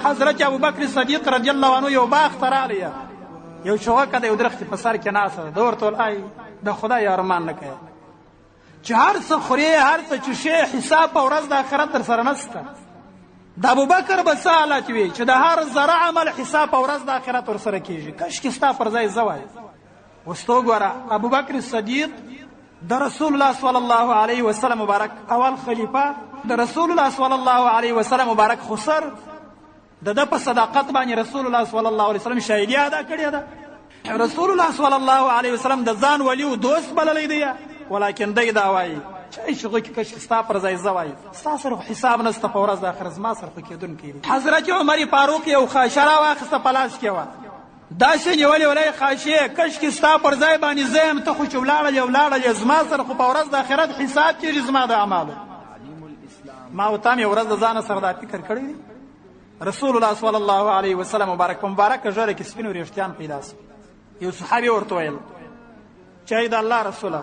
حضرت ابوبکر صدیق رضی الله عنه یو باغ ته راغلی، یو چوغکه د یو درختې په سر کې ناسته ده. ده ورته ویل ای د خدای ارمان نه کوې چې هر څه خورې هر څه چوشې حساب په ورځ د آخرت در سره نسته. د ابوبکر به څه حالت وي چې د هر ذره عمل حساب په ورځ د آخرت ورسره کېږي؟ کشکې ستا پر ځای زه وای. اوس ته وګوره، ابوبکر صدیق د رسول الله صلی الله علیه وسلم مبارک اول خلیفه، د رسول الله صلی الله علیه وسلم مبارک خسر، د ده په صداقت باندې رسول الله صلی الله علیه وسلم شاهدي ادا کړې ده. رسول الله صلی الله علیه وسلم د ځان ولی او دوست بللی دی، ولیکن دی دا وایي چې ای شغو کې کش ستا پر ځای زه وای، ستا سره خو حساب نسته، په ورځ د آخرت زما سره خو کېدونکی دی. حضرت عمر فاروق یو خاشه راواخیسته، په لاس کې وه، داسې نیولې ولې خاشې، کشکې ستا پر ځای باندې زه یم، ته خو چې ولاړلې ولاړلې، زما سره خو په ورځ د آخرت حساب کېږي زما د اعمالو. ما او تا مې ورځ د ځانه سره دا فکر کړی دی. رسول الله صلی الله علیه وسلم مبارک په مبارکه ږیره کې سپین وریښتیان پیدا سو. یو صحابي ورته ویل چې ای د الله رسوله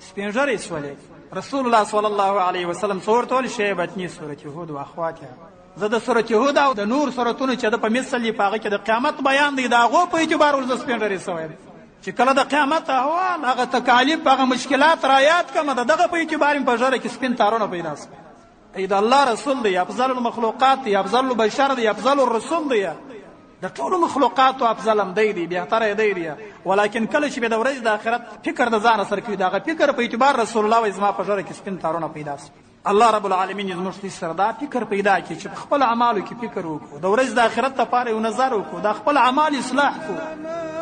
سپین ږیری سولې. رسول الله صلی الله علیه وسلم څه ورته ویل؟ شیبتني سورة هود و اخواتها. زه د سورة هود او د نور سورتونو چې د په مثل دی په هغه کې د قیامت بیان دی، د هغو په اعتبار ورته سپین ږیری سوی دی چې کله د قیامت احوال، هغه تکالیف، هغه مشکلات را یاد کړم، د دغه په اعتبار مې په ږیره کې سپین تارونه پیدا سول. ای د الله رسول دی، افضل المخلوقات دی، افضل البشر دی، افضل الرسول دی، د ټولو مخلوقاتو افضل هم دی دی، بهتره دی دی، ولیکن کله چې به د ورځې د آخرت فکر د ځانه سره کوي، د هغه فکر په اعتبار رسول الله وایي زما په ږیره کې سپین تارونه پیدا سول. الله رب العالمین زموږ سره دا فکر پیدا کړي چې په خپل اعمالو کې فکر وکړو، د ورځې د آخرت لپاره یو نظر وکړو، د خپل اعمال اصلاح کړو.